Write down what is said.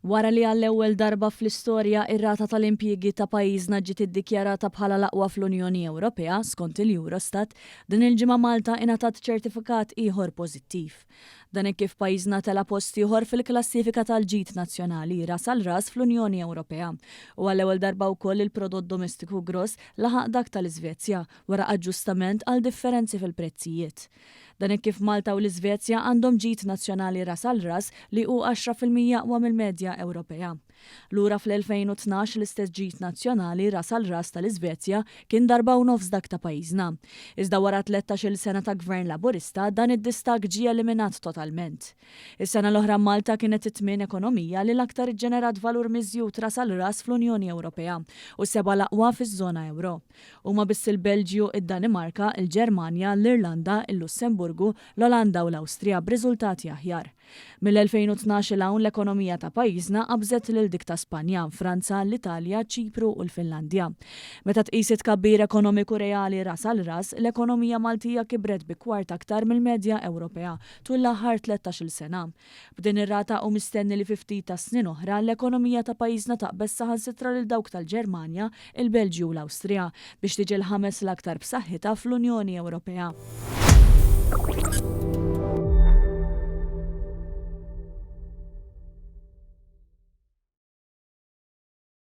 Wara li għall-ewwel darba fl-istorja ir-rata tal-impjiegi ta' pajjiżna ġiet iddikjarata bħala l-aqwa fl-Unjoni Ewropea, skont il-Eurostat, din il-ġimgħa Malta ingħatat ċertifikat ieħor pożittiv. Dan hekk kif pajjiżna tela' post ieħor fil-klassifika tal-ġid nazzjonali ras għal ras fl-Unjoni Ewropea. U għall-ewwel darba wkoll il-prodott domestiku gross laħaq dak tal-Iżvezja wara aġġustament għal differenzi fil-prezzijiet. Dan hekk kif Malta u l-Iżvezja għandhom ġid nazzjonali ras għal ras li hu 10% aqwa mill-medja Ewropea. Lura fl-2012 l-istess ġid nazzjonali ras għal ras tal-Iżvezja kien darba u nofs dak ta' pajjiżna. Iżda wara tlettax-il sena ta' Gvern Laburista dan id-distakk ġie eliminat totalment. Is-sena l-oħra Malta kienet it-tmien ekonomija li l-aktar iġġenerat valur miżjud ras għal ras fl-Unjoni Ewropea u s-seba' l-aqwa fiż-żona ewro. Huma biss il-Belġju, id-Danimarka, il-Ġermanja, l-Irlanda, il-Lussemburgu, l-Olanda u l-Awstrija b'riżultati aħjar. Mill-2012 'il hawn l-ekonomija ta' pajjiżna qabżet lil dik ta' Spanja, Franza, l-Italja, Ċipru u l-Finlandja. Meta tqis it-tkabbir ekonomiku reali ras għal ras, l-ekonomija Maltija kibret bi kwart aktar mill-medja Ewropea tul l-aħħar tlettax-il sena. B'din ir-rata hu mistenni li fi ftit tas-snin oħra l-ekonomija ta' pajjiżna taqbeż saħansitra lil dawk tal-Ġermanja, il-Belġju u l-Awstrija biex tiġi l-ħames l-aktar b'saħħitha fl-Unjoni Ewropea.